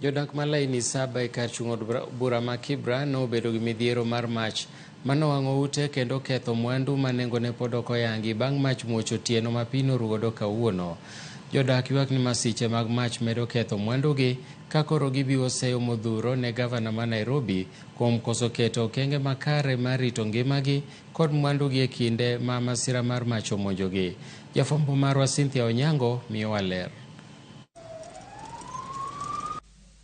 Jodak ma laini saba e kar chung' od bura ma Kibra nobedo gi midhiero mar mach manowang'o ute kendo ketho mwandu ma nengone pod ok oyangi bang' mach muoch otieno ma pi norugodo kawuono. Jodak ywak ni masiche mag mach medo ketho mwandugi ka koro gibiwo seyo modhuro ne gavana ma Nairobi kuom koso keto okenge makare mar rito ngimagi kod mwandugi e kinde ma masira mar mach omonjogi. Jafwambo marwa Cynthia Onyango miyowa ler.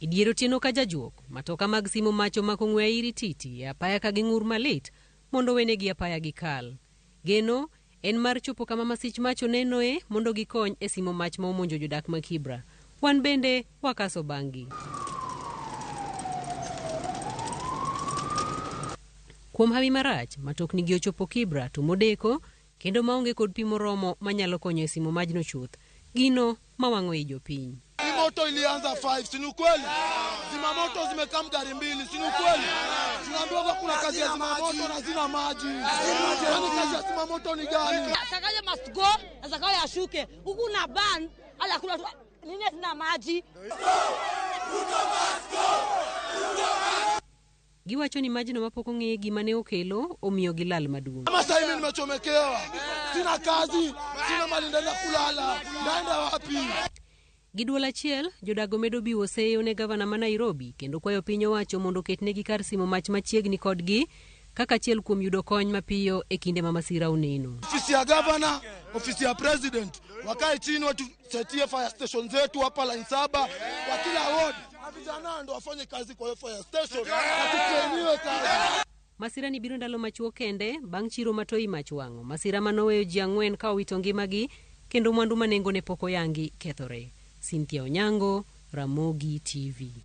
E dier otieno ka jajuok, matoka mag simo mach omako ng'we airi titi e apaya ka ging'ur malit mondo owenegi apaya gikal. Geno en mar chopo kama masich mach onenoe mondo gikony e simo mach ma omonjo jodak ma Kibra. Wan bende wakaso bang'gi. Kuom hawi marach, matoknigi ochopo Kibra to modeko kendo maonge kod pi moromo manyalo konyo e simo majno chuth, gino mawang'o i jopiny. Hii moto ilianza 5, si ni ukweli? Zimamoto zimekam gari mbili, si ni ukweli? Tunaambiwa kwa kuna kazi ya zimamoto na zina maji. Kwani kazi ya zimamoto ni gani? Sakaja must go na Zakayo ashuke. Huku na ban ala kuna nini zina maji. Giwacho ni majno mapok ong'e gima ne okelo omiyo gilal maduong'. Kama sasa hivi nimechomekewa, sina kazi, sina mali, ndaenda kulala, ndaenda wapi? Gi duol achiel, jodago medo biwo seyo ne gavana ma Nairobi kendo kwayo piny owacho mondo oketnegi kar simo mach machiegni kodgi kaka achiel kuom yudo kony mapiyo e kinde ma masira oneno. Ofisi ya gavana, ofisi ya president wakae chini watusetie fire station zetu hapa line saba kwa kila ward, na vijana ndo wafanye kazi kwa hiyo fire station na tutrainiwe kazi. Masira ni biro ndalo machuok kende bang' chiro ma toi mach wang'o. Masira manoweyo ji ang'wen ka owito ngimagi kendo mwandu ma nengone pok oyangi kethore. Cynthia Onyango, Ramogi TV.